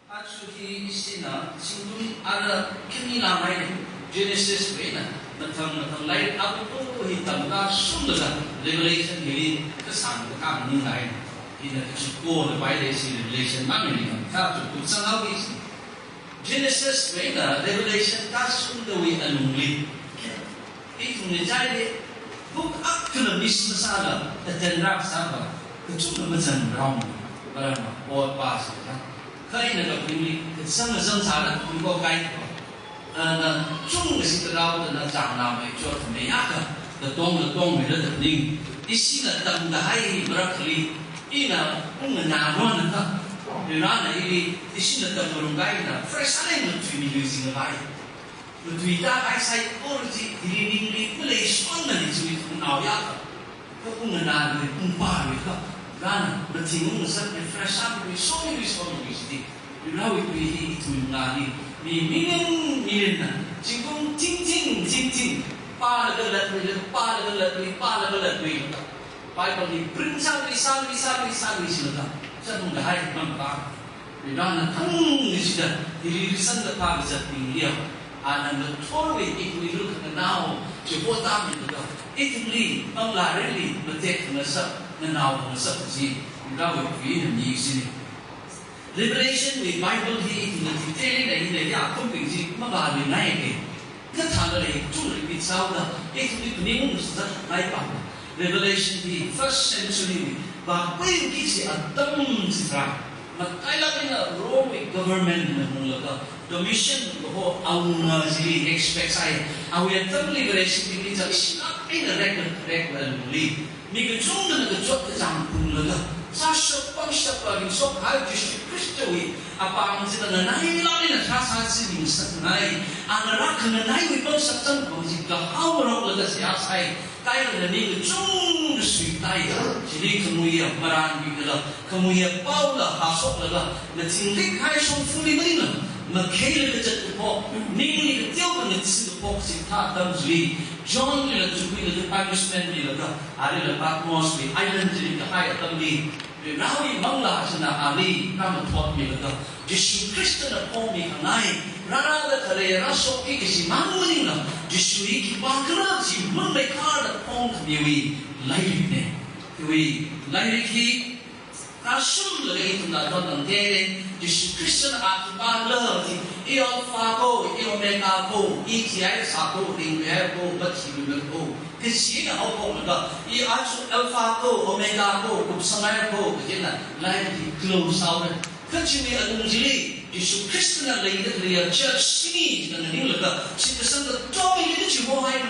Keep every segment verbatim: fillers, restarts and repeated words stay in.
Aja hi ishina zingkum ara khani lamai Genesis wui eina mathang mathang lairik abu hi tamkashunglaga Revelation hili kasāng kakā maningla. Ina kachiko da bai da ishi Revelation mang hili kam kha chu kut sanghao ishi. Genesis wui eina Revelation kashungdawui alungli, ithumna chili book akhana miss masāla, atenra sāva, kachungkha mazanrao, maram ot pāsāda. Kha ina kaphaning, kazang kazang sāda, miko kai ko. Ana chungkashi tarao dana chānglāmei chotmei akha, katong katongmeida kaphaning. Ishina tamkahai marakhali, ina ungnganā nonakha, Varena ili, ishina tamngarumkahai eina, fresh sāleng matui miluizinga bai. Matui tākahai saikora chi, hili ningli maleishonmana chi ithumnao ya. Kha ungnganāli, ungpāli kha, Varena mathing ungngasakli, fresh sāmilui, somiluisonmilui chili, Varewui tui hi ithumli, mi million million na, zingkum thingthing thingthing, pālaga latluilaga, pālaga latluilaga, pālaga latluilaga, Bible li print sālui, sālui, sālui, sālui jilaga, sālung kahai mang pa. Varena thangli chida, hili risan kaphā kazatbingli ya, ana ngathorwui ithumli lukhanganao, chihotamida, ithumli, manglā rilli, matek khangasak, nganao khangasak chi, Varewui tuina mi china. Revelation wui Bible hi ithumna detail eina ina ya kumbing chi mavāluingai ke. Kathāda lei, chung repeat sāhaoda, ithumli phaningung sāzatngai pa. Revelation hi first century wui, vākhuiki kaji atam chitharan, matailāk eina Rome wui government na hunglaga, Domitian kaho awunga chili expect sāi, awui atamli Varewui shimli chākshilāk eina rek, rek, rek, li. Mi kachungkhana kachot kachāng phunglaga, sāshap pangshap la ringshok kahai Jesu Khristawui apāng chila nganailāk eina thāsā chi ringsakngai, ana rākhanganaiwui pangshap changpang chi kahaoroklaga seihā sāi, kailala mi kachungkha suitai, chili khamuiya marānbingla, khamuiya paola hāshoklaga, mathingrik kahai shongfali maningla, makheilaga zatkaphok, ningli kateokha ngatsi kaphok chithā atam chili, John lila chukhuilaga punishment milaga, alila Patmos wui island chili kahai atamli, Varewui manglā china ali kamathotmilaga, Jesu Khristana phongmi khangai, rārāda khalei rāshokki kaji mang maningla, Jesu hi khipākhala chi munmeikharda phongkhamiwui lairikna. Hiwui lairik hi, rāshunglaga ithumna thotngai thei, Jesu Khristana a khipākhala chi, I Alpha ko, I Omega ko, I thihai kasā ko, ringluihai ko, mathiluipa ko, kajina haophokta, I aja Alpha ko, Omega ko, kupsanghai ko, kajina lairik hi close sāhaora. Kha chiwui alung chili, Jesu Khristana leida khaleiya church shini china nganinglaga, shitkasang katonga ili chihohai,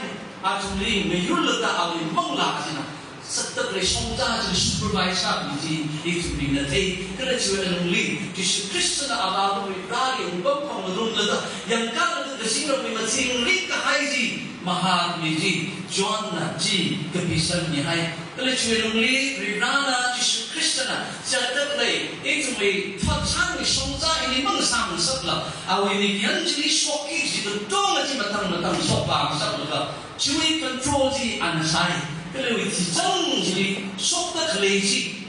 athumli mayurlaga awui manglā china, sakta khalei shongza chi supervise sāmi chi ithumna thei, kala chiwui alungli, Jesu Khristana avāwui rāli ungpam khong ngarumlaga, yangkālaga kazingramwui mathingrik kahai chi, mahāmi chi, Johnna chi kapisangmihai. Kala chiwui alungli, Varena Jesu Khristana, chātakli, ithumwui thotchanwui shongza ili mang sāngasakla, awui mikyan chili shokki kaji katonga chi mathang mathang shokvāngasaklaga, chiwui control chi ana sāi. Kala awui thichang chili shokta khalei chi,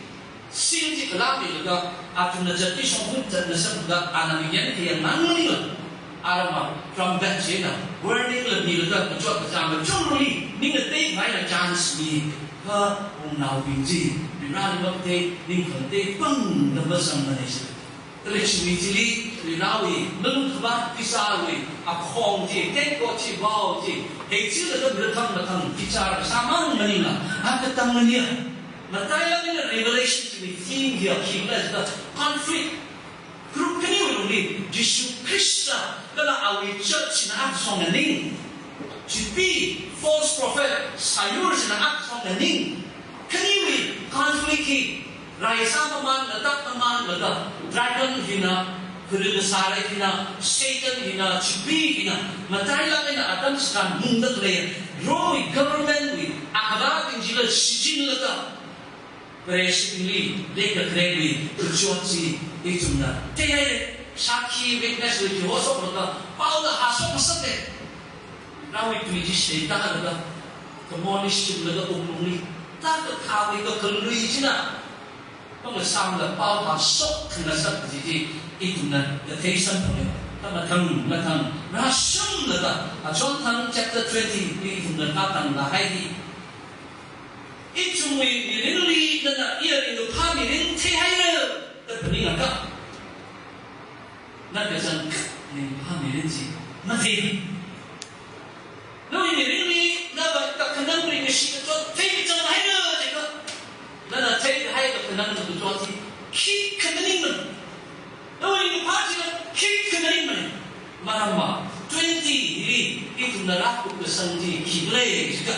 seal chi khalāmilaga, athumna zatki shongfa zatngasakda, ana mikyan khayang mang maningla, arama trumpet china warning la milaga, kachot kachāng kachungkhali ning ngateikhavai chance mi, kha wungnaobing chi, Vareli makathei, ning khangatei pangda mazangmana chi. Kala chiwui chili, Varewui malung khavāt khisāwui akhong chi, tengko chi, vao chi, heichilaga mathang mathang bichar sāmang maningla, a katang maniya. Matailāk eina Revelation chiwui theme hiya khikhala jiakha conflict. Group khaniwui lungli, Jesu Khrista kala awui church china akashong nganing, chipi, false prophet, sāyur china akashong nganing. Khaniwui conflict hi, rai sāmamān, ngatak mamānlaga, dragon hina, kharing kasā rai hina, Satan hina, chipi hina, matailāk eina atam chitharan mungda khalei, Rome government wui akhavābing chila shichinlaga, Varewui shimli leikakharewui kachot chi ithumna theihaira, shākhi witness wui chihoshok laga, paola hāshok ngasakta. Varewui tui chi shaitālaga, khamoni shimlaga wuklungli, ta kakhāwui kakhanlui china, Masāmla pao phāshok khangasak kaji chi ithumna kathei samphanga. Kha mathang mathang rāshunglaga, a John thang chapter twenty li ithumna kātang kahai hi, ithumwui mirinli nana iya ringkaphā mirin theihaira da phaningakha, na kachangkhat ringphā mirin chi mathei. Nawui mirinli nava kakhanang ringkashi kachot theikachang haira jiakha, nana theikahai kakhanang kachot hi khikha maningmana. Nawui ringkaphā chila khikha maningmana. Maramva twenty hili ithumna rākupkasang chi khikhala jiakha,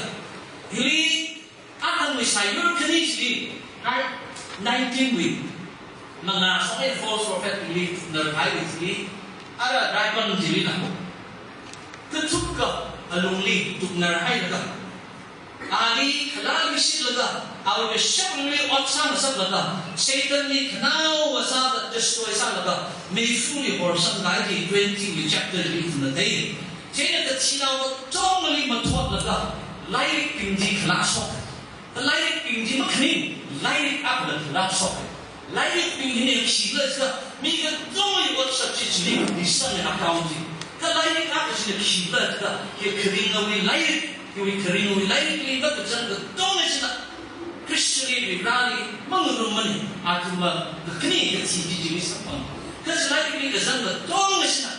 hili athangwui sāyur khani chili, nineteen wui mangā shong eina false prophet li tuknarkahaiwui thili, ara raibang chilila kathuk alungli tuknarhailaga, ali khalāli shitlaga, awui kashakli ot sāngasaklaga, Satanli khanaowa sāda destroy sālaga, meifali horsangkahai chi twenty wui chapter li ithumna thei. Chieina kathānao katongli mathotlaga, lairikbing chi khalāshok. Lairikbing chi makhaning, lairik akhala khalāshok. Lairikbing hina khikhala jiakha, mi katongawui WhatsApp chi chili misang account chi. Kha lairik akha china khikhala jiakha, hi kharingawui lairik, hiwui kharingawui lairikli makachang katonga china Christian li, Vareli mangarummana, athumva kakhane kathi chi chili samphang. Kha chi lairikli kazang katonga china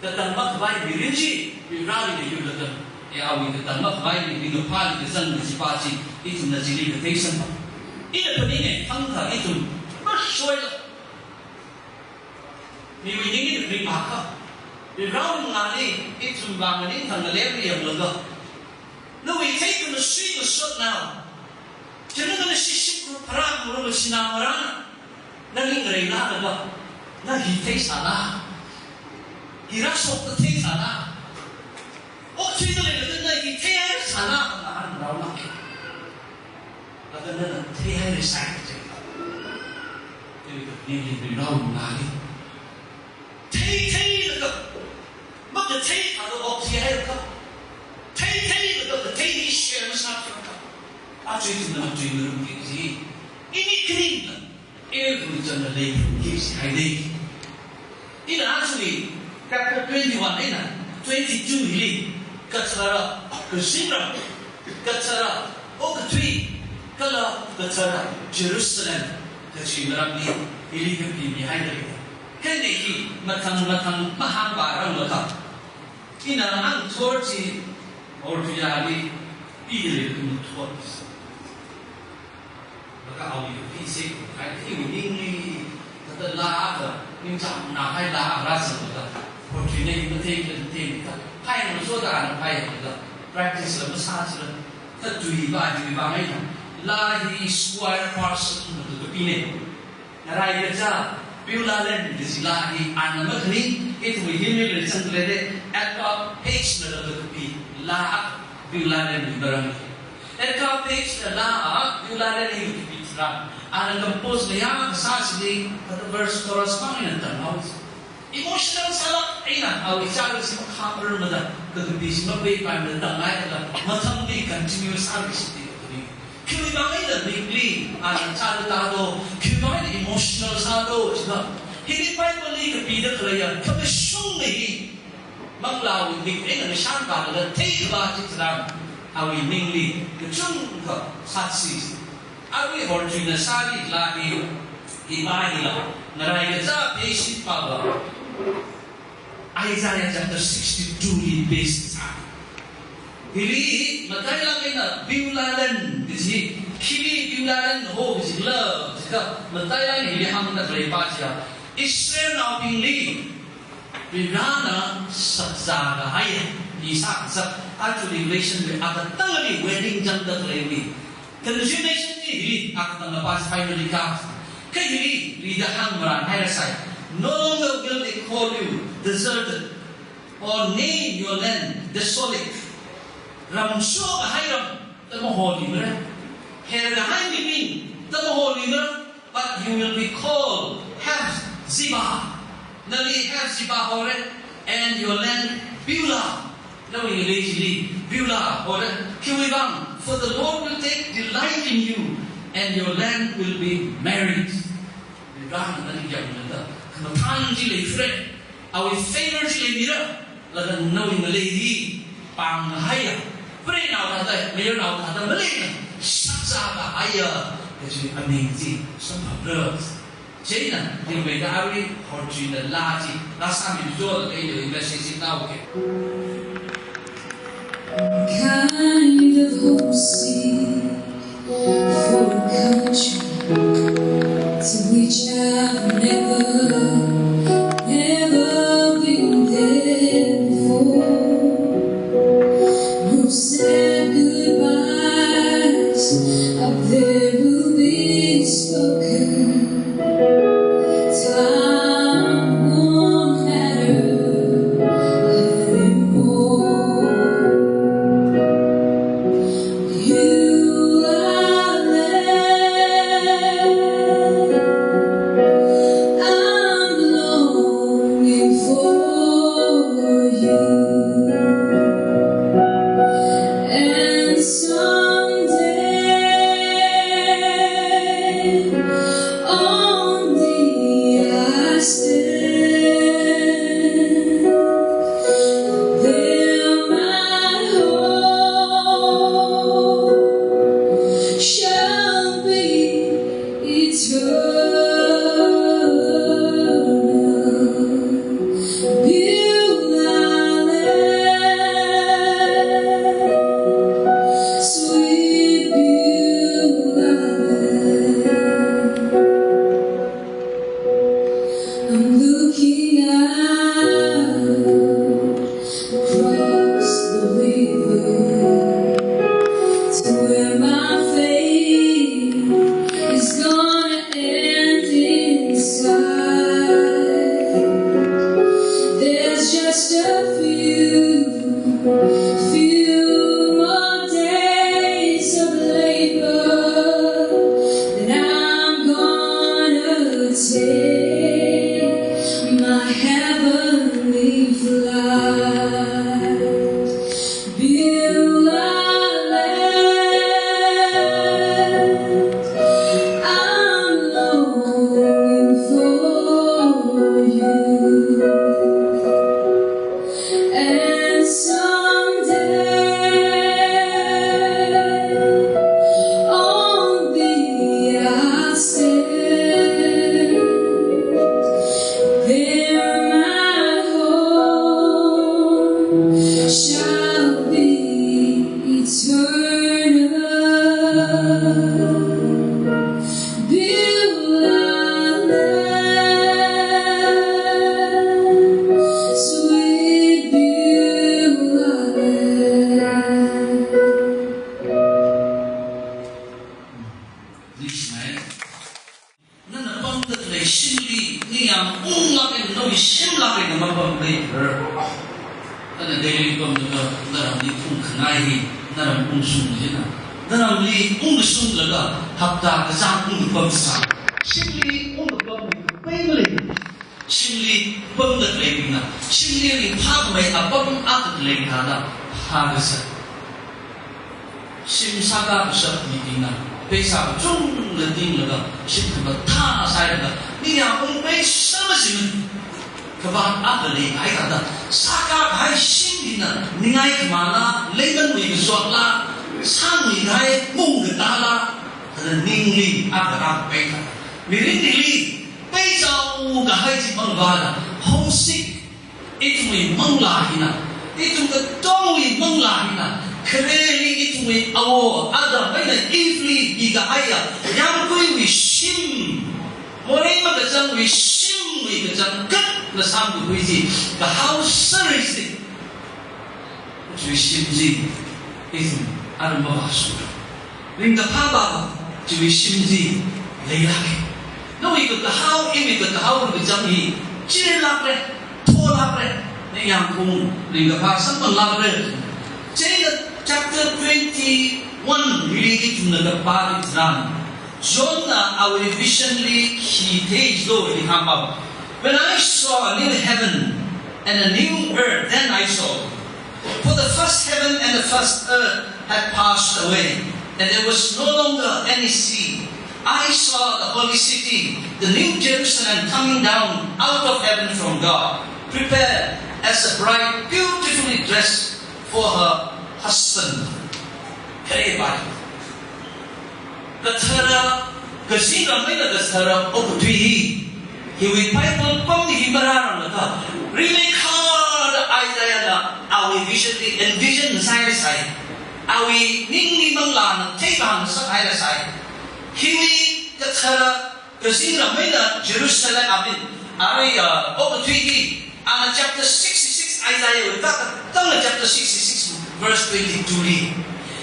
katang makhavai mirin chi, Vareli yurlaga, e awui katang makhavai mirin ringkaphāli kazang kaji pa chi, ithumna chili kathei samphang. Ina phaninga, thangkha ithum masoila, miwui ning ina ringphākha, Varewui mangāli ithum vang ningthang ngalemli yanglaga, nawui theikhamasui masotnao, china nana shishik kru pharā kru mashina marāna, na ning reilālaga, na hi theisāla, hi rāshokta theisāla, okthuida leilāka, na hi theihaira sāla, na hāngraola. Laga nana theihaira sāi kaji. Tui ka ningli Varewui mangāli thei theilaga, makathei thāda okthuihailakha, thei theilaga kathei hi share masāthilakha, aja ithumna matuingarumki kaji. Ini kharingla, ithum chānna leirumki kaji haida. Ina ajawui chapter twenty-one eina twenty-two hili, kathara, kazingram, kathara, okathui, kala kathara Jerusalem kaji maramli hili kapimihaida lei. Kha ina hi mathang mathang mahāngparanglakha, ina ang thor chi horthuiyali pida lei kum thot. Laga awui kapi sākahai, iwui ningli, kathā laa akha, ningchāngnākahai laa akha rāzanglaga, horthuina hi matheikhala matheimikha, phāyanglaga soda ana phāyanglaga, practice la masāchila, kha tui pa, tui pa ngaina, laa hi Squire Parson na kapina. Ngarāikachā Beulah Land kaji laa hi ana makhaning, ithumwui hymnal li zangkhalei de, Edgar Page na laa kapi laa akha, Beulah Land wui maram. Edgar Page na laa akha, Beulah Land hi kapi tharan, ana compose ngayā kasā chili, kathā verse chorus mang eina tamhaowa. Emotional sālāk eina, awui chāra chi makhamar mada, kakapi chi mapeipaimada tamngailala, mathangli continue sāra kaji chi kapi. Khiwui vang eina ningli, ana chāra tādo, khiwui vang eina emotional sādo, jiakha, hili Bible li kapida khaleiya khamashunga hi, manglāwui mik eina ngashan vālaga theikhavā chitharan, awui ningli kachungkha sāsi. Awui horthuina sāli laa hi, hi pa hila, ngarāikachā Page pava, Isaiah chapter sixty-two li base sā. Hili matailāk eina Beulah Land kaji, khili Beulah Land ho kajila, jiakha matailāk eina hili hāngda khalei pa chiya, Israelnaobingli Varena shakzā kahai, mi sākazak, actually relation wui akatangli wedding zangda khalei mi. Consummation chi hili akatang pa chi finally ka. Kha hili rida hāngmaranhairasai. No longer will they call you deserted or name your land desolate. Ram shokahai ram da maholimara. Herkahai mibing da maholimara. But you will be called Hephzibah. Nali Hephzibah hora, and your land Beulah. Nawui ngalei chili Beulah hora. Khiwui vang, for the Lord will take delight in you. And your land will be married. Rāna nali yangna da, khamathān chi leifre, awui favor chi leimira, laga nawui ngalei hi pānghaiya, prenao thāda, mayarnao thāda maleila, shakzā kahaiya kaji aming chi samphangre. Chieina, ringvei da ari horchuina laa chi, laa sāmi jo da kai da message chi naoke. Kind of homesick for a country to which I've never, never been there before. No sad goodbyes up there will be spoken. Time won't matter anymore. Beulah land, I'm longing for you. And someday only I stand. There my home shall be eternal. Beulah land, sweet Beulah land. I'm looking out across the river to where my faith is gonna end inside. There's just a few, few more days of labor, then I'm gonna take my heavenly flight. Beulah land, I'm longing for you. And someday only I'll stand. There my home shall be eternal. Beulah land, sweet Beulah land. Nana pamda khalei shimli ningyāng unglāk eina nawui shimlāk eina mapam leithar. Nana Delhi pamlaga naramli ungkhangai hi, naram ungshung jina. Naramli ungshunglaga hapta kachāng ungpam sā. Shimli ungpam pai malei. Shimli pamda khaleibingna, shimli ringphākhamei apam akha leithāda phākasā. Shim sākā kashap mibingna, pheisā kachungkha tinglaga, shim khamathā sālaga, ningyāng ungpheisā majiman. Kavāt akha leikahai thāda, sākākahai shim hina, ningai khamāla, leimanwui kazotla, sāngaikahai mung katāla, thāda ningli akha rākapei thāda. Mirinli, pheizaokahai chimang vāda, homesick, ithumwui manglā hina, ithum katongwui manglā hina, khareli ithumwui awo, Adam eina Eve li hikahaiya, yāmguiwui shim, morei makachangwui shimwui kachangkhatna samkahui chi, kahao sāra chi. Chiwui shim chi, ithum arui mavāshura. Ringkaphā vāva, chiwui shim chi leilāka. Nawui kakahao, iwui kakahao kachang hi, chilākra, tholākra, ningyāng ung, ringkaphā samphanglākra. Chieina chapter twenty-one li ithumna kapā tharan, Johnna awui vision li khi thei jido da hāngpam. When I saw a new heaven and a new earth, then I saw. For the first heaven and the first earth had passed away, and there was no longer any sea. I saw the holy city, the new Jerusalem, coming down out of heaven from God, prepared as a bride beautifully dressed for her husband. Khare pai. Kathara, kazingram eina kathara okathui hi. Hiwui Bible pam hi marāranglakha, rimeikharda Isaiahna awui vision li envision sāhaisai. Awui ningli manglāna theivāngasakhaisai. Hiwui kathara kazingram eina Jerusalem, I mean, arui, uh, okathui hi, ana chapter sixty-six Isaiahwui kakatang chapter sixty-six verse twenty-two li.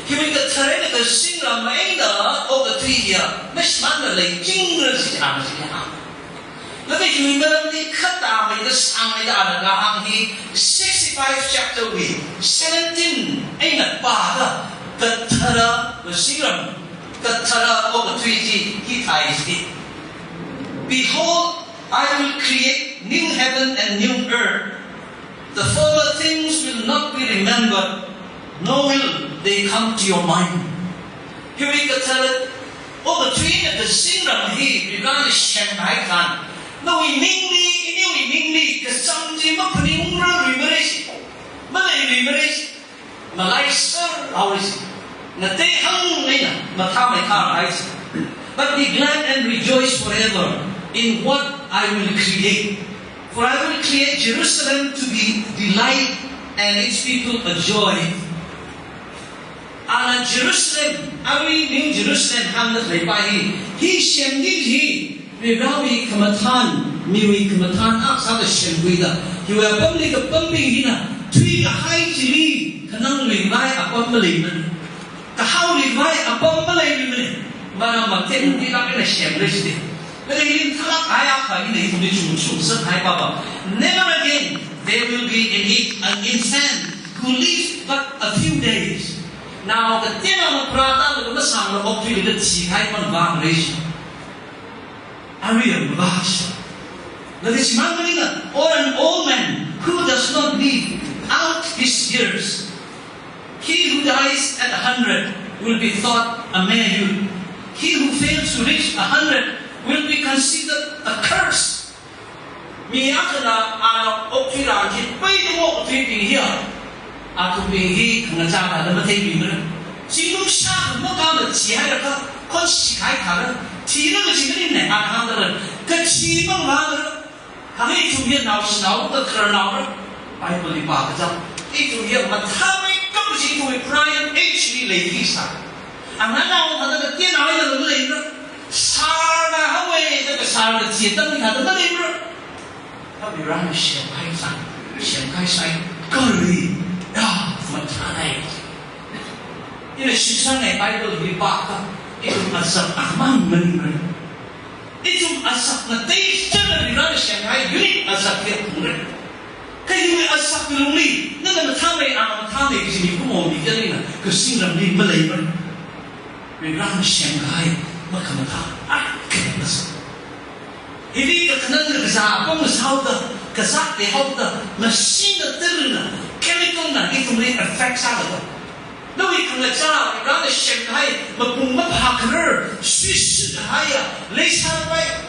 Hiwui kathara eina kazingram eina okathui hiya mashimānda leichingra chi ana chi ana. Laga hiwui maramli khatamei kasāngmeida ana kahāng hi sixty-five chapter wui seventeen eina pāda kathara kazingram, kathara okathui chi hithāi chi. Behold, I will create new heaven and new earth. The former things will not be remembered, nor will they come to your mind. Hiwui kathara okathui eina kazingram hi Varena semkahai tharan, nawui ningli, iniwui ningli kachām chi maphaningrarmara chi, maleiluimara chi, malaiserhaora chi, ngateihāng eina mathāmeikharhai chi. But be glad and rejoice forever in what I will create. For I will create Jerusalem to be delight and its people a joy. Ana Jerusalem, arui New Jerusalem hāngda khalei pai hi, hi semki hi, Varewui khamathān, miwui khamathān akha sāda semkhuida, hiwui apamli kapambing hina thuikahai chili khanangluivai apam maleimana. Kahaoluivai apam maleimana. Maram mathemtilāk eina semra chida. Kala hili mathālāk kahai akha hina, ithumli chungchung sāhai papa. Never again there will be in it an infant who lives but a few days. Nao kateonao mapharātālaga masāngla okthuilaga thikahai pāng vāra chi. Arui yangvā chi. Laga chimang maningla, or an old man who does not live out his years. He who dies at a hundred will be thought a mere youth. He who fails to reach a hundred will be considered a curse. Mi akhana ana okthuiran chi peida okathuibing hiya, athumbing hi khangachā thāda matheimimara. Zinglung shākha makāna thihairakha, khon shikahai thāra, thira kaji maningmana, ana hāngdalei, kaji pāng vāra. Kha ithum hiya naoshinao, kakhararnaora. Bible li pākachang, ithum hiya mathāmeikap kaji ithumwui prior age li leikasā. Anganao thāda kateonao eina maleimara. Sārnā haowa da kasār kachi atam hi thāda maleimara. Kha Varena semkahai sā, semkahai saikorali, ya, mathānai. Ina shitsangna Bible li pākha, ithum azak akhamang maningmara. Ithum azak ngateiteida Varena semkahai unique azak hi phungra. Kha hiwui azak lungli, nana mathāmei, ana mathāmei kaji mikumo mi kayākhana kazingramli maleimara. Varena semkahai makhamathā akha masa. Hili kakhanang kakazā apam sāhaoda, kazā teohaoda, machine na, tirna, chemical na ithumli affect sālaga, nawui khangachā, Varena semkahai mapung maphā kharar, suisui kahaiya leisāpai.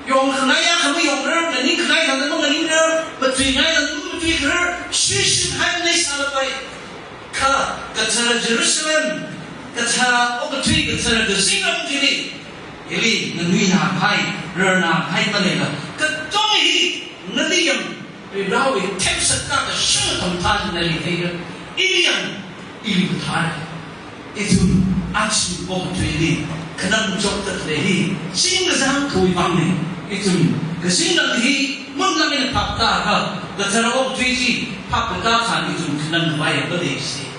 Yongkhangai akha mayongrar, nganingkhangai thāda manganingrar, matuingai thāda mamatuikharar, suisui kahai leisālapai. Kha kathara Jerusalem, kathara okathui, kathara kazingram chili, ili nganuinā kahai, rarnā kahai maleila, katonga hi nali yang, Varewui themsakta kashung atam thāda nali theira. Ili yang, ili kathara. Ithum aja okathuili khanang chokta khalei hi, chingkachāng kawui vangna. Ithum kazingram hi munlāk eina phaptākha, kathara okathui chi phaptākha ithum khanang khavai maleisi.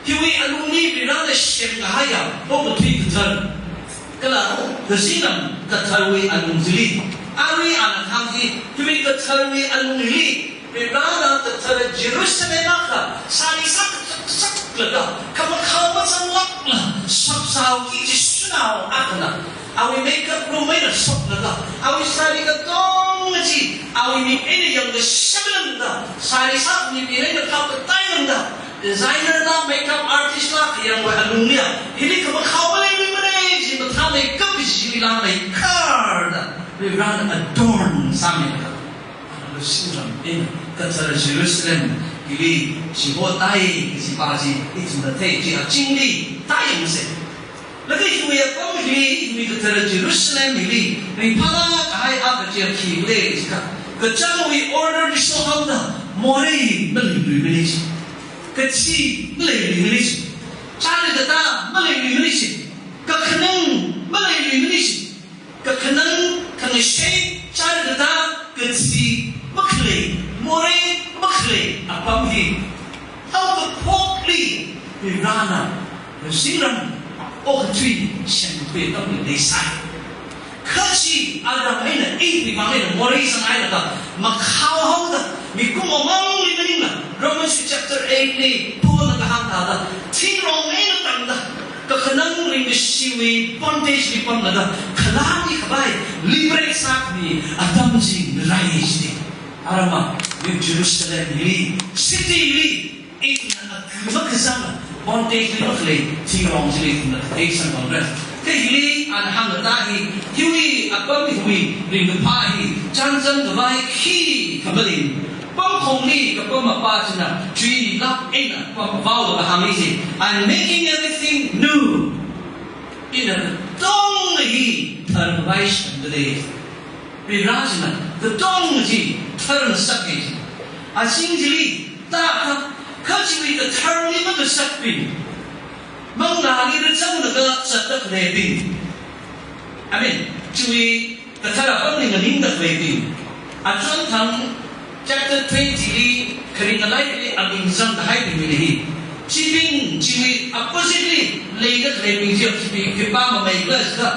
Hiwui alungli Varena semkahaiya okathui kathar, kala kazingram katharwui alung chili, arui ana kahāng hi, hiwui katharwui alungli, Varena kathara Jerusalem akha sāli sākazakzak laga, khamakhao mazanglākla, shapsao ki Jishu nao akhana, awui makeup room eina shoklaga, awui sari katonga chi, awui ming eina yangkashap lāngda, sari sāmi mi eina phapkatai lāngda, designer la, makeup artist la khayangwui alungli ya, hili khamakhao maleiluimana chi Thāmeikap chili langmeikharda, Varivarana adorn sāmilaga, ana lungsingram eina kathara Jerusalem hili chihotai kajipa chi ithumna thei. Chi achingli tāyangsa. Laga hiwui apam hili, hiwui kathara Jerusalem hili ringphālāk kahai akha chi khikhala jiakha, kachangwui order li shohaoda morei maleiluimana ji. Kathi maleiluimana ji. Chara katā maleiluimana ji. Kakhanang maleiluimana ji. Kakhanang, khangashei, chara katā, kathi makhalei, morei makhalei apam hi haokaphokli Varivarana lungsingram okathui semkhui atamli leisai. Kha chi aram eina, iwui vang eina morei sanghailaga makhao haoda, mikumo mangli maningla, Romans chapter eight li Paulna kahāng thāda, thingrong eina tangda, kakhanang ringkashiwui bondage li pamlaga khalāngmi khavai liberate sākhami atam chi ngarai jida. Arama, New Jerusalem hili, city li, ithumna aku makazang, bondage li makhalei thingrong chili ithumna kathei samphangrar. Kha hili ana hāngkatā hi, hiwui apam hiwui ringkaphā hi chānjam khavai khikha maleimana. Pamkhongli kapam apa china chuilāk eina pamavaolaga hānga ji, "I'm making everything new." Ina katonga hi tharkhavai shangda lei. Varivara china katonga chi tharngasaka ji. Aching chili tākha, kha chiwui katharli mangasakbing, manglāli rāzanglaga zatda khaleibing, I mean, chiwui kathara pamli nganingda khaleibing, achonthang chapter twenty li kharing ngalaili aming zangkahaibingwuili hi, chibing chiwui opposite li leida khaleibing chi khipā mamei khala jiakha,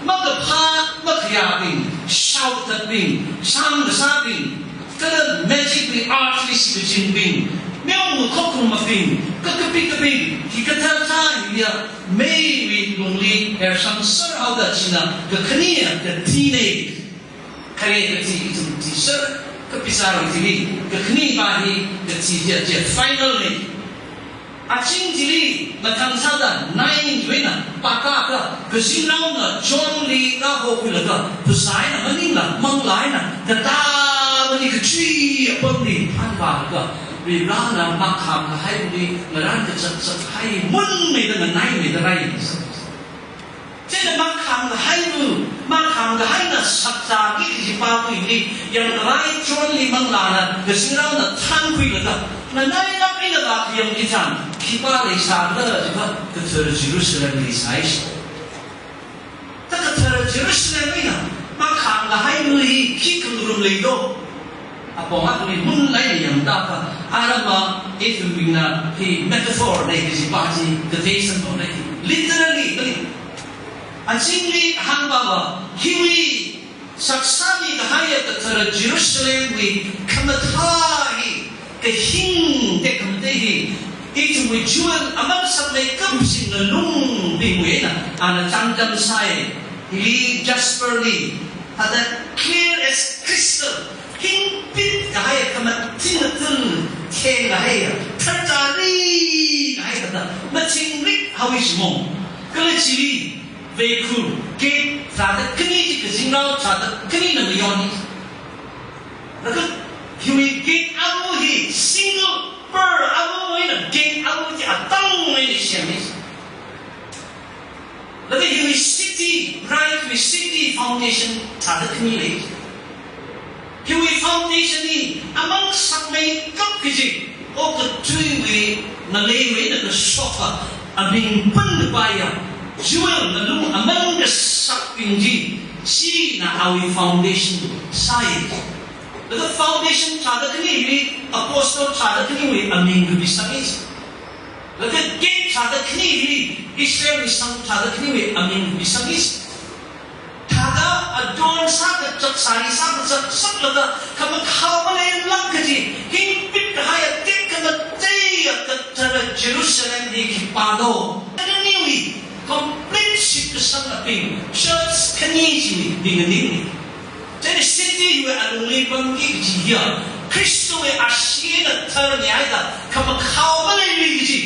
makaphā makhayābing, shaothatbing, shāmkasābing, kala magic wui art li shikachinbing, meoma khokharumabing, kakapikabing, hikathā thā hiya meiwui lungli ersangser haoda china kakhane kathina. Khare kathi ithum thiser, kapisāwui thili kakhane pa hi kathi chiya, chiya final na. Aching chili mathang sāda nine wui eina pākakha, kazingnaona Johnli rāhokhuilaga, phasā eina maningla manglā eina katāmani kachui apamli phanvālaga, Varivarana makhāmkahaili ngarānkazat zatkahai munmeida nganaimeida rai. Chieina makhāmkahaiwui, makhāmkahaina sakzāki kajipa hili yangkhavai Johnli manglāna, kazingnaona thānkhuilaga, nganailāk eina vākhayang chitharan khipā leisākhala jiakha, kathara Jerusalem leisai ji. Kha kathara Jerusalem eina makhāmkahaiwui hi khi khangarum leido? Apong akhali munlai yangda pa, arama ithumna hi metaphor na kajipa chi kathei samphang na. Literally, kali. Achingli hāngpava, hiwui saksāmi kahaiya kathara Jerusalemwui khamathā hi, kahing tekhamatei hi, ithumwui jewel aman sakmeikapsing ngalungbingwui eina ana chānjam sāi. Hili jasper li, thāda clear as crystal, hingpit kahaiya, khamathing athun theng kahaiya, tharchari kahaiya thāda machingrik haowa ji mo. Kala chili veikhur, gate tharāda khani chi kazingrao tharāda khanina mayoni. Laga hiwui gate amu hi single pearl amu eina gate amu chi atang eina semmi. Laga hiwui city, right, hiwui city foundation tharāda khani lei. Hiwui foundation hi aman sakmeikap kaji, okathuiwui ngaleiwui eina kashok, aming pān kapaiya, jewel ngalung aman kasakbing chi, china awui foundation sāi. Laga foundation tharāda khani hili, apostle tharāda khaniwui aming kapisang ji. Laga gate tharāda khani hili, Israelwui sang tharāda khaniwui aming kapisang ji. Thāda adorn sākazak, sari sākazak, saklaga, khamakhao maleilāk kaji, hingpit kahaiya tekhamateiya kathara Jerusalem hi khipādo? Khaniwui complete shitkasangabing, church khani chiwui ninganingna. Chieina city hiwui alungli pamki kaji hiya, Khristawui ashee eina tharmihaida, khamakhao maleilui kaji.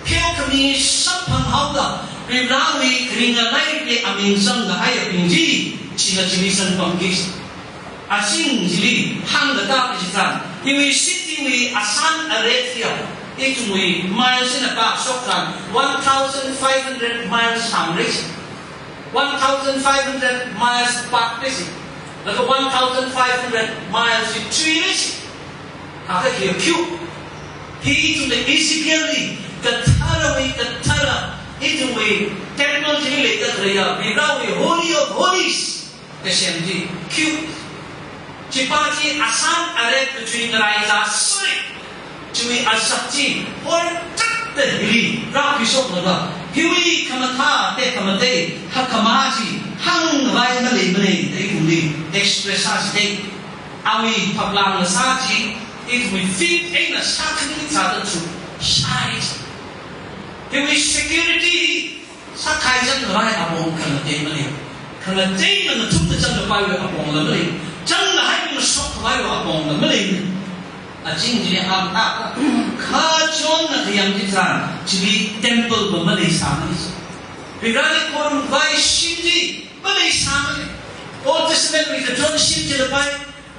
Pheokhami samphang haoda, Varivarawui kharinga lairikli aming zangkahaiyabing chi, china chili zangpamki. Azing chili hāngkatā kachithan, hiwui city wui asan aret hiya, ithumwui miles eina pāshok tharan one thousand five hundred miles sāngre. One thousand five hundred miles pākre. Laga one thousand five hundred miles hi chuire. Akha hiya cube. Hi ithumna Ezekielli katharawui kathara, ithumwui temple chili leida khaleiya, Varivarawui Holy of Holies kasem chi cube. Chipā chi asan aret kachui ngarai zāsai. Chiwui azak chi hortakta hili rākhuishoklaga, hiwui khamathā tekhamatei hakkhamā chi hāngkhavai maleimanei da ithumli express sāsai. Awui phaplang ngasā chi ithumwui feet eina sākhangathā da chu shai. Hiwui security sākahai zangkhavai apong khangatei malei. Khangateina ngathumda zangkhavaiwui apongla malei. Zangkahai ngashokkhavaiwui apongla malei. Azing chili amtaka, kha Johnna khayang chitharan, chili temple va maleisāmana. Varivarali khorumkhavai shim chi maleisāmana. Old Testament wui kachon shim chila pai,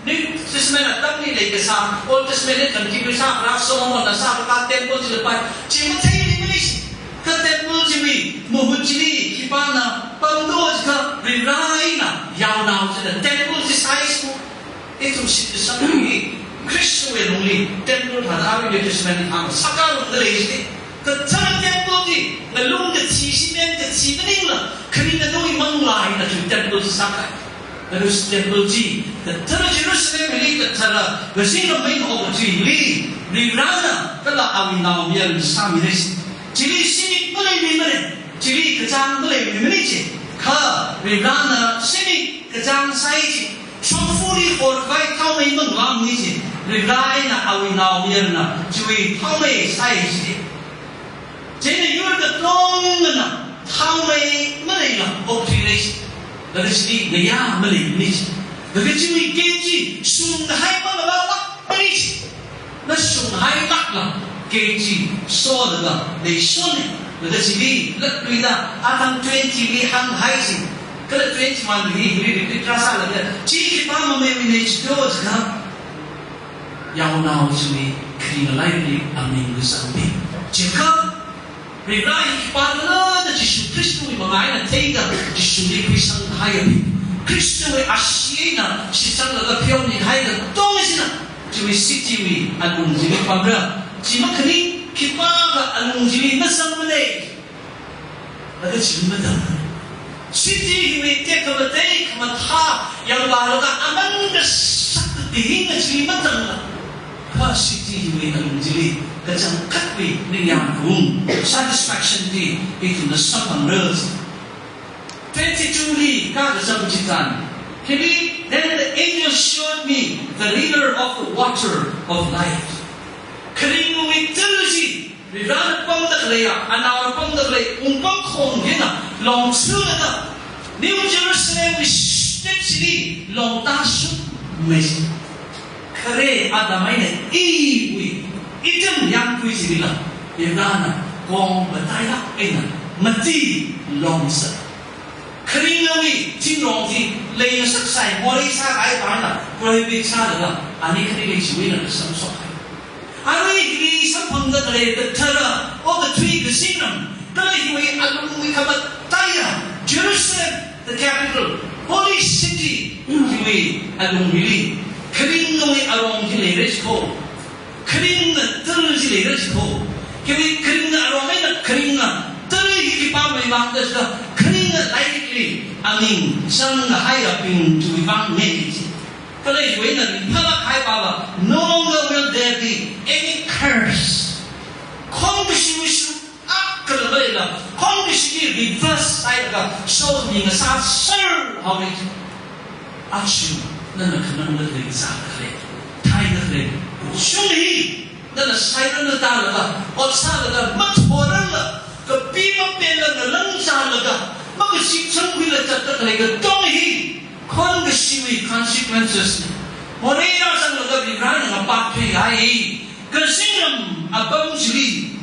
New Testament atamli leikasā, Old Testament li contribute sākharā Solomonna sākakā temple chila pai, chi matheimana. Kha temple chiwui mahut chili khipāna pamdo jiakha, Varivara eina yaonao china temple chi sāi. Ithum shitkasang hi Khristawui lungli temple thāda New Testament li hāng sākā lungda lei jida. Kathara temple chi ngalung kathi, cement kathi maningla, kharinga nawui manglā eina chu temple chi sākahai. Jerusalem temple chi, kathara Jerusalem hili kathara, kazingram eina okthuili, Varivarana kala awui naomayarana sāmira. Chili zimik maleimanei, chili kachāng maleimanei chi. Kha Varivarana zimik kachāng sāi chi, shongfali horkhavai thaomei manglāmana chi, Varivara eina awui naomayarana chiwui thaomei sāi chi. Chieina yur katongana thaomei maleila okthuira. Laga chili ngayā maleimanei chi. Laga chiwui gate chi shungkahai mangalālākmanei chi. Na shunghailākla gate chi solaga leishonei. Laga chili latluida atam twenty li hānghai chi, kala twenty-one li hili repeat rāsālaga, chi khipā mameiwuinei chito jiakha, yaonao chiwui kharinga lairikli aming kazangmi. Jiakha, Varivara hi khipākhala da Jishu Khristawui manga eina theida, Jishuli khuisanghaiyabing, Khristawui ashee eina shitsanglaga pheomikahai katong china, chiwui city wui alung chili pamra. Chi makhaning khipākha alung chili mazangmanei. Laga chili matam. City hiwui tekhamatei khamathā yangvālaga aman kasak kahinga chili matamla, kha city hiwui alung chili kachangkhatwui ningyāng kaung, satisfaction chi ithumna samphangra. Twenty-two li kha kazang chitharan, hili, "Then the angel showed me the river of the water of life." Kharingwui tar chi, Varivarana pamda khaleiya, anaona pamda khalei, wungpamkhong hina longshurda, New Jerusalem wui street chili longtāshungmei. Khare Adam eina Evewui Eden yangkui chilila, Varivarana kong matailāk eina mati longsa. Kharingawui thingrong chi leingasaksai, morei sākahai vāna prohibit sālaga, ani kharingawui chiwui eina kasamshokhai. Arui hili samphangda khalei kathara, okathui kazingram, kala hiwui alungwui khamataiya Jerusalem, the capital, holy city, hiwui alung hili kharingawui arong hi leira jikho. Kharinga tar chi leira jikho. Hiwui kharinga arong eina kharinga tar hi khipāwui vang da jiakha, kharinga lairikli aming zangkahaiyabing chiwui vangnei chi. Kala hiwui eina ringphālāk kahai pava, "No longer will there be any curse." Khon kashiwui shu akhala maleila, khon kashi hi reverse sāhailaga, sokhami ngasāserhaowa. Aja, nana khanangda khalei, zāda khalei, thaida khalei shung hi, nana sairana tālaga, ot sālaga, mathorarla, kapi mapenla, ngalāng zālaga, makashik changkhuila zatda khalei katong hi, khon kashiwui consequences nei. Morei rāzanglaga Varivarana ngapākthuikahai. Kazingram apam chili,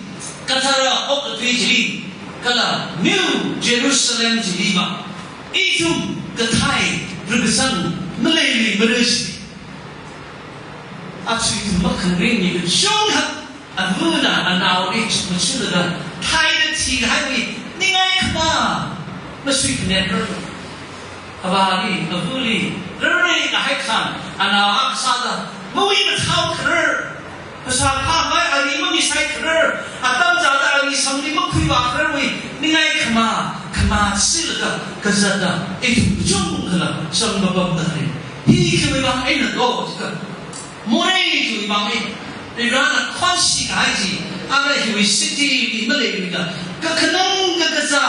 kathara okathui chili, Kala New Jerusalem chiliva ithum kathai rakazang maleimara shi. Aja ithum makhangaringmi kachungkha avana anaoli chukmajalaga thaida thikahaiwui ningai khamā masuikhanetrar. Avāli, avali, rarrai kahai khan, anao akha sāda, mawui mathao kharar, phasā phāmei ali mamisai kharar, atam chāda ali sangli makhuivā khararwui ningai khamā, khamā silaga kazata, ithum kachungkhala samkaphang da lei. Hi khiwui vang eina do, jiakha, morei chiwui vang eina, Varivarana khonsi kahai chi, ara hiwui city li maleiluila, kakhanang kakazā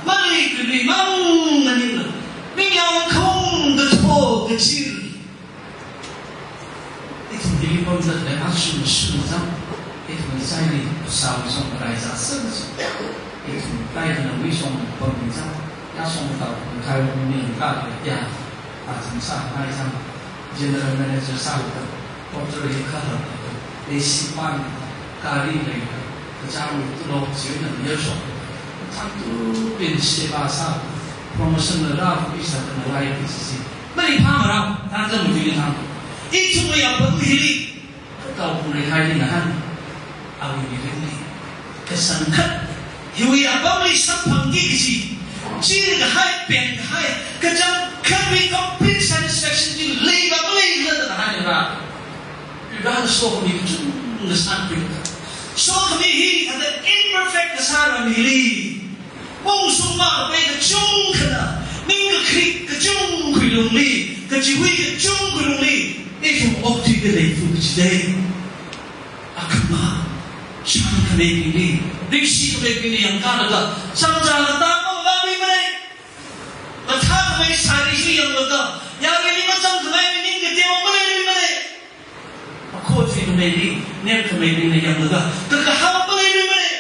maleikhuiluimang maningla, ningyāng khong katho kachir. Ithum hili pamzat lei, aja shim shim zang, ithum saili sāsang rai zāsang zang. Ithum kainawui song pamzang, ya song tao, kaiwui ning ka ya, athum sāngai zang. General manager sālaga, doctor hi khala, A C pan, gari lei, kachāng tulop chiwui eina yar shok. Thangtubing sheba sā, promotion la rāpha sā, kanalai pisi. Maringphāmara, thangtang mutui thang. Ithumwui apam hili, katao pung ri hai ni nahan, awui mirinli. Kasang khat, hiwui apamli samphangki kaji, chingkahai, pengkahai, kachangkhatwui complete satisfaction chi leiva maleila da hāngra. Varivarana sokhami kachungkha sānkhuilaga, sokhami hi kathāda imperfect kasā ram hili, ungshung makapai kachungkhana, ningkakri kachungkhui lungli, kachihui kachungkhui lungli, ithum okthuida leiphalungra jidei. Akhama, shānkhameibingli, ringshikhameibingli yangkālaga, chānjam katāmang vāluimara. Mathākhamei sari chi yanglaga, yaruili machangkhamei ning kateo maleiluimara. Makhothuikhameili, nemkhameibingna yanglaga, kakahao maleiluimara.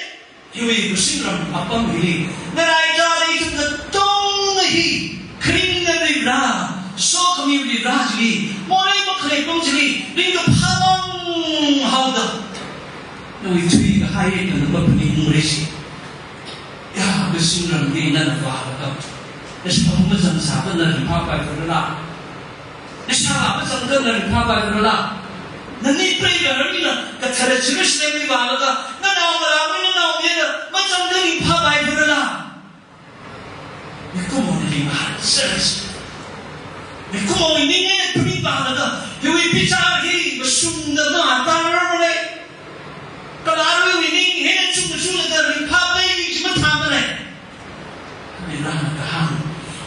Hiwui kazingram apam hili, ngarai kala ithum katonga hi, kharinga Varivara, sokhami Varivara chili, morei makhalei apam chili, ringkaphā mang haoda, nawui thuikahai eina na maphaningra shi. Ya, kazingramli nana vālaga, nashāvā mazangsāva na ringphāpairala? Nashāvā mazangda na ringphāpairala? Nani preigahar eina kathara Jerusalemli vālaga, nanaongarāwui, nanaomayara mazangda ringphāpairala? Mikumona ringphāsersi. Mikumowui ning eina phaningvālaga, hiwui bichar hi mashungda matārar malei. Kala aruiwui ning hi eina chungda chungda ringphāpai chi mathāmara. Varivarana kahāng,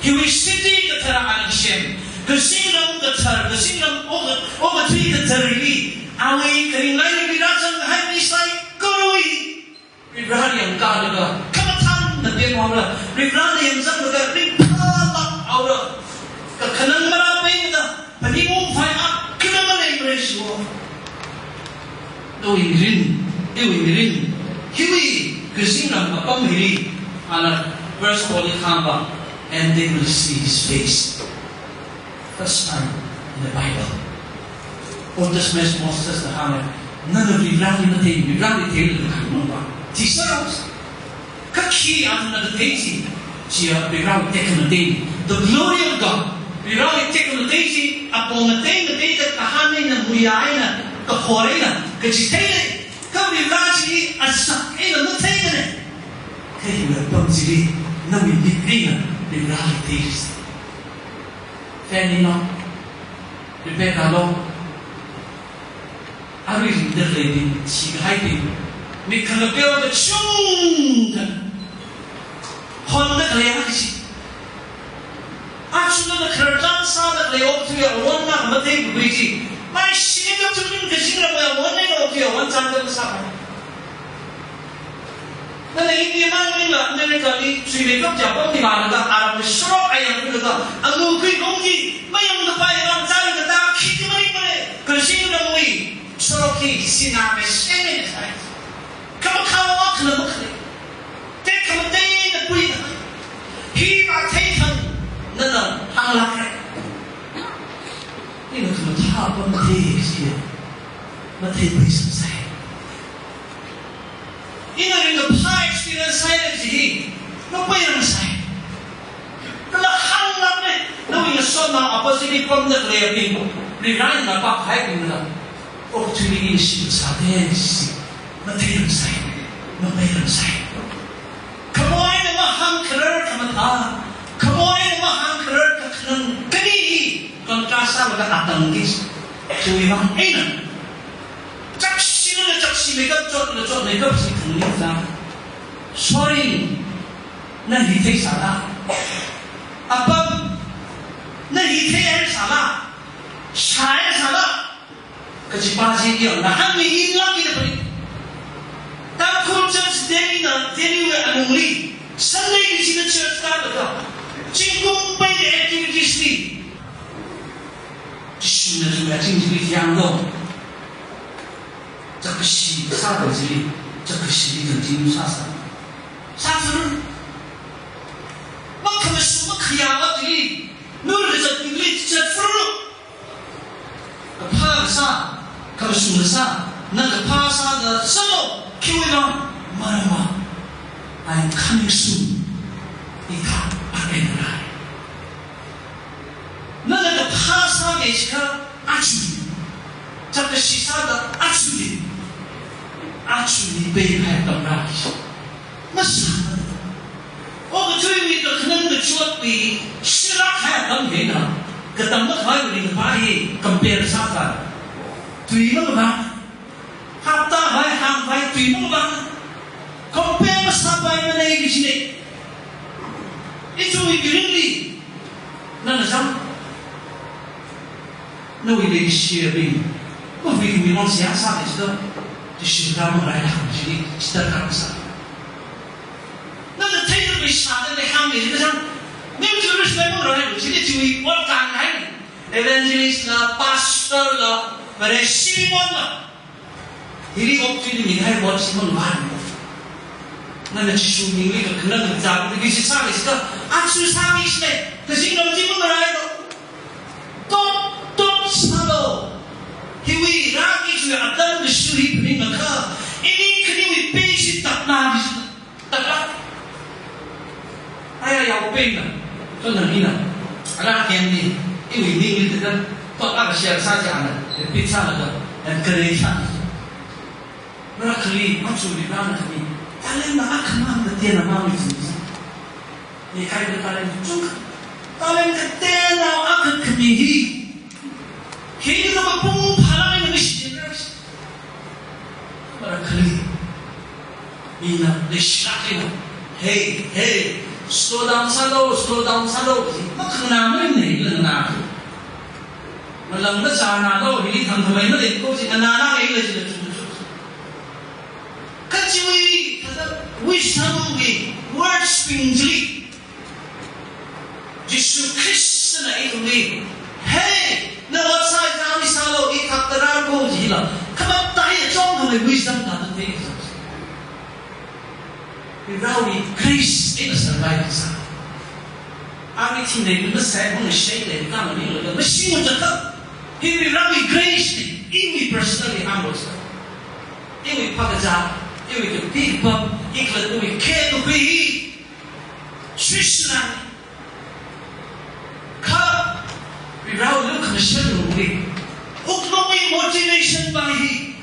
hiwui city kathara ana kasem, kazingram kathar, kazingram oka, okathui katharli, awui kharinglai Varivara zangkahai mi saikorawui Varivarali yangkālaga, khamathān na pemhaora, Varivarali yangzanglaga, ringphālāk haora. Kakhanang marāpaimada, phaningungpai akhama maleimara shiwo. Nawui mirin, iwui mirin, hiwui kazingram apam hili, ana verse four li kahāngva, "And they will see his face." First time in the Bible. Old Testament Mosesna hānga, nana Varivarali mathei, Varivarali theilaga khamangva. Thisā, kha khi athumna kathei chi, chiya Varivarawui tekhamatei. The glory of God. Varivarawui tekhamatei chi, apong matei mateida kahān eina, muiya eina, kahor eina, kachitheina, kha Varivara chi asak eina matheimana. Kha hiwui apam chili, nawui mik eina Varivarali theisi. Fanny lo, Rebecca lo, arui ringda khaleibing, thikahaibing, mik khangateo kachungkha honda khalei akhana chi. Aja nana khararchan sāda khalei okathuiya awon na matheikakhui chi, maishingda chungning kazingramwui awon eina okathuiya awon chānjam sāpai. Nana India maningla America li chuimeikap chi apamli vālaga, aramli sorok ayangkhuilaga, anu khuikhaung chi mayangkapai vang chāra katā khikha maningmara. Kazingramwui sorok hi sinā masheng eina sai. Khamakhao akhana makhalei. Tekhamateina puina. Hi mathei thang nana hānglākra. Ina khamathā apam mathei chi, matheipai samsai. Ina ringkaphā experience sāhaira chi hi, Mapeirangngasai. Kala hānglākne, nawui ngasotna opportunity pamda khaleibing, Varivarana pākhaibingla, opportunity singsa de si, matheirangngasai, mapeirangngasai. Khamei eina mahāngkharar khamathā, khamei eina mahāngkharar kakhanang kani hi, contrast sālaga atang di, chiwui vang eina. Chakshilala chakshi meikap, chotla chot meikap, si thang ni za. Sorry, na hi theisāla? Apam, na hi theihaisāla? Shāhaisāla? Kajipa chi yangna hāngmi inlak ina pari. Tangkhul church Delhi na, Delhi wui alungli, Sunday li china church kālaga, zingkum peida activities li. Jishuna chungda ching chili yanglo. Chakashi sāda chili, chakashili continue sāsa. Sāsa. Makhamashung makhayāva chili, nur kazat ningli chatfuru. Kaphā kasā, khamashung kasā, na kaphā sāda sālo, khiwui vang, maramva, I am coming soon. Ithā, arenrai. Nana kaphā sāki jiakha aja. Chakashi sāda aja. Aja ni peiphai atam rāki. Masāna. Okathuiwui kakhanang kachotwui shilāk kahai atam hina. Katam makhavaiwui ringkaphā hi compare sāsa. Tui makhavai. Hapta vai, hang vai, tui mung vang. Compare masāpai manei kajine. Ithumwui mirinli, nana zang. Nawui leishiabing, mavingmi mong siya sāki jida, jishing ka mung rai hang jili, jida ka sā. Nana theida leishada lei hāngmi jida zang. Ning Jerusalem mung rai jili, chiwui ot kangai. Evangelist la, pastor la, Vareshi mong la. Hili opportunity mihai ot chi mangvān. Nana Jishu mingli kakhanang kazat, kaji sāki jida, aja sāki jine, kazing ram chi mangarai lo. Tot, tot sālo. Hiwui rāki chiwui atam kashu hi phaningakha, ini khaniwui pei chi takna ki jida. Takla. Aya yao pengna, khanang hina. Ara kemni, iwui ningli tata, tot akha share sā jana, repeat sālaga, encourage sā. Marakhali, machuli rana khami, talent na akhamang na tena mang ni jin. Ni khai na talent chungkha. Talent kateonao akha khami hi. Hina mapung phalai na mishi generation. Marakhali. Mina leishilāk eina. Hey, hey, slow down sālo, slow down sālo. Makhanang mai nei lana. Malang mazanalo, hili thangkhamei malei ko chi nganānāngai lei chi la chungchu. Kachiwui, kathā wisdom wui words bing chili. Jishu Khristana ithumli, "Hey, na ot sāi thāmi sālo, i thak tarāko," jila. Khamataiya chungkhamei wisdom thāda te. Varivarawui grace eina survive sā. Ami thingnei mi masai hong shei lei kama ni lo, mashing ot chakha. Hi Varivarawui grace ni, iwui personally ang lo sā. Iwui phākazā, iwui kapi kapam, i khalattawui khe kakhui hi. Swisna. Kha, Varivarali khamashung lungli. Wuklungwui motivation pa hi.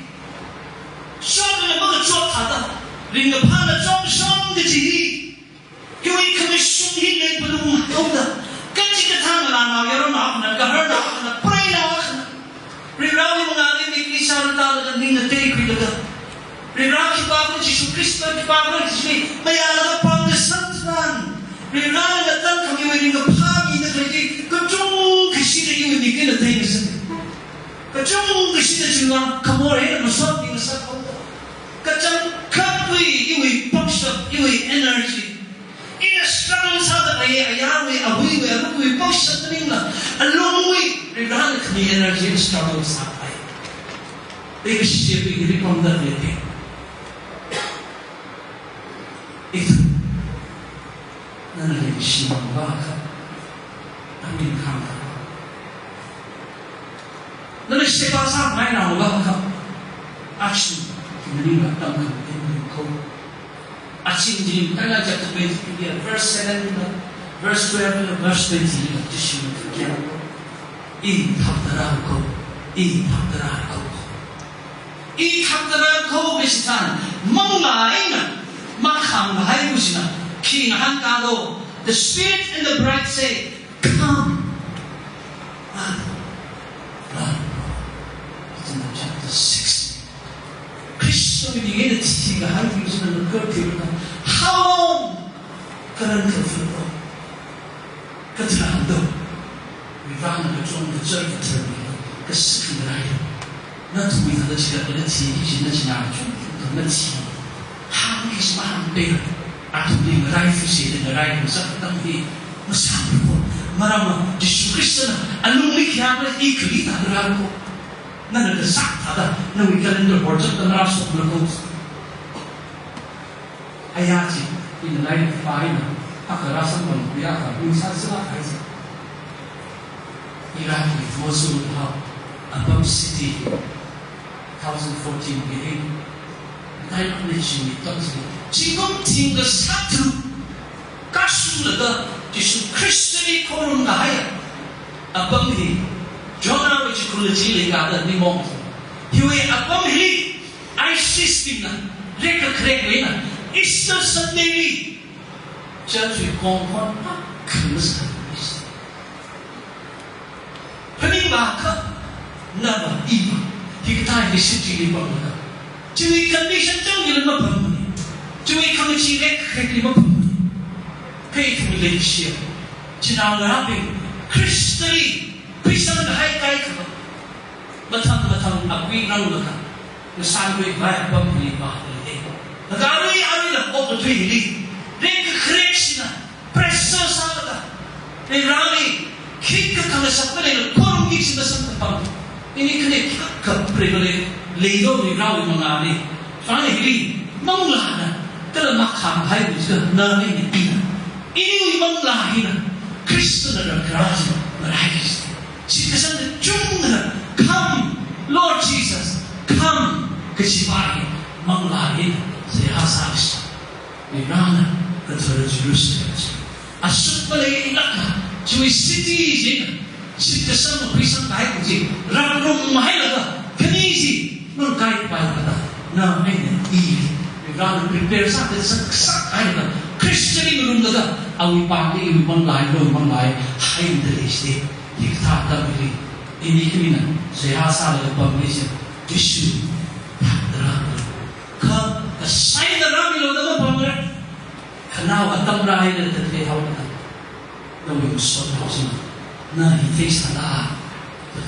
Shokna makachot thāda. Ringkaphāna chongshong kaji hi. Hiwui khamashung hi leipalung haoda. Kachikathā ngalānao yaronao akhana, gaharnao akhana, preinao akhana. Varivarawui mangāli mikli sārātalaga ningna teikhuilaga. Varivara khipākhala, Jishu Khrista khipākhala kaji mayālaga pāngkasang tharan. Varivarana tangkhamiwui ringkaphā mida khalei chi, kachungkashida iwui mikinna teingasaka. Kachungkashida chingvang, khamor eina masot ningngasaka. Kachangkhatwui iwui pangshap, iwui energy. Ina struggle sāda lei, ayarwui, ahuiwui, arukwui, pangshap maningla, alungwui, Varivarana khami energy struggle sāpai. Leikashibing hili pamda lei. Ithum, nana leishimang vākha, amin khangkha. Nana sheba sāngainao vākha, action, maningla tamkhamei ko. Asing ji, Makaila chapter twenty-three, verse seven, verse twelve, verse twenty, Jishuna kayākha, "I thakta rāra kho, I thakta rāra kho. I thakta rāra kho," kachi tharan, manglā eina makhāmkahai kachi china, khi ngahānkā do, the Spirit and the bride say, "Come." Rāra, rāra. It's in the chapter six. Khristawui ning eina thikahai kachi china kharthilaga, "How long?" Karan kafun do, katharan do, Varena kachon kachar katharli kasik ngarai. Nathumwui thāda chikatlaga thi, hi china china chungda mathi. Hāngki shi mahāngpai. Athumli ngarai, fuse da ngarai, masātang hi masāmara kho. Maramva Jishu Khristana alungli khayākha, "I kali thāda rāra kho. Nana kasā thāda, nawui calendar horchak da ngarāshokmara kho." Aya chi, ina lairikpā eina, akha rāsamphangkhuiakha, ningsāzālāk kahai chi. Iraqli Mosul hao, apam city, two thousand fourteen wui hi, nine hundred chi mi tam chi, zingkum thing kasā tharuk kashunglaga, Jishu Khristali khorumkahai apam hi, Jonahwui chikhurla chi leikada nimong. Hiwui apam hili, ISIS bingna, rekkakharek eina, Easter Sunday li, church wui kongkhon akha masākha. Phaningvākha, nava iva, hikathā hi city li pamlaga, chiwui condition chang hili mapamni, chiwui khangachee rekkakharekli mapamni. Kha ithumwui leishiya, chinangarābing, Khristali, Khristana hai kaikhava, mathang mathang apui ranglaga, ngasānkhuikhavai apam hili vālei. Laga arui aruila okathui hili, rekkakharek china pressure sālaga, Vareli khikha khangasak maleila khorumki kachi masāmkapam. Ini khani thakha privilege leido Varewui mangāli. China hili manglāna kala makhāmkahai kachi china, na eina ina, iniwui manglā hina Khristana rākharā chi ngarai kachi. Shitkasang kachungana, "Come, Lord Jesus, come," kachiva hi manglā eina seihā sāki. Varena kathara Jerusalem chi asuk maleilāka, chiwui city china shitkasang khuisangkahai kachi rakrumhailaga, khani chi nung kaikhavaikha thāda, na eina ili Varena prepare sāda sak, sakhailaga, Khristali ngarumlaga, awui pāngli iwui manglā, iwui manglā haida lei chi. Hikathā atam hili, ini khamina seihā sālaga pamli chi, Jishu thakta rāra. Kha, kasāna rāmilu da mapamra. Khanao atam rāhaida theihaoda, nawui ngasotnao china, na hi theisāla,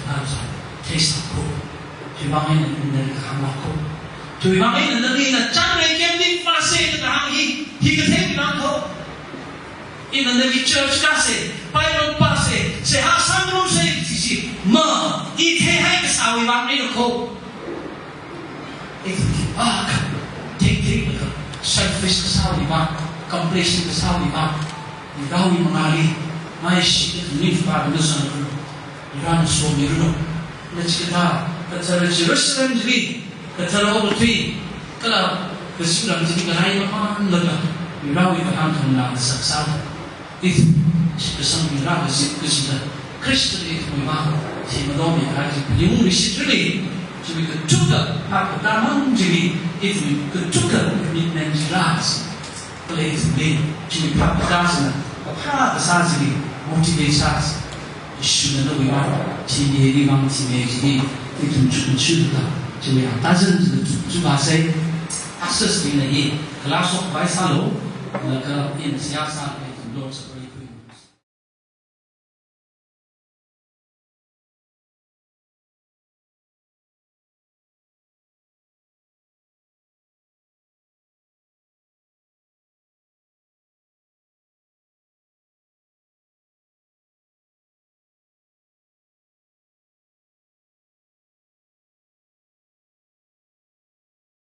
thāda theisā kho. Chiwuivang eina nali kahāng lākho. Chiwuivang eina nali nachanrei kemli pāsa da kahāng hi, hi kathei lākho. Ina nali church kāsa, Bible pāsa, seihā sāngarumsa kachi chi, ma, i theihai kasāwui vang eina kho. Ithum khipākha, thei theikha, selfish kasāwui vang, complacent kasāwui vang, Varewui mangāli, maishi ithum ningpāda ngasāngarumlu. Varena somiranu. Nachikathā, kathara Jerusalem chili, kathara okathui, kala kazingram chili ngarai mamānlaga, Varewui kahāng khanganā ngasaksāda, ithum shitkasang Vare kazip kazipda, Khristali ithumwui vang thimado mikahai chi phaningung rishit rili, chiwui kathukka phaptā mang chili, ithumwui kathukka commitment chi rāra chi. Kala ithumli, chiwui phaptā china, kaphā kasā chili motivate sāsa. Jishuna nawui vang thimi, iwui vang thimi chi, ithum chukchukda, chiwui atazan china chukchukvāsa. Pastors bingna hi, kala shokvai sālu, laga ina seihā sālu, ithum lo sa.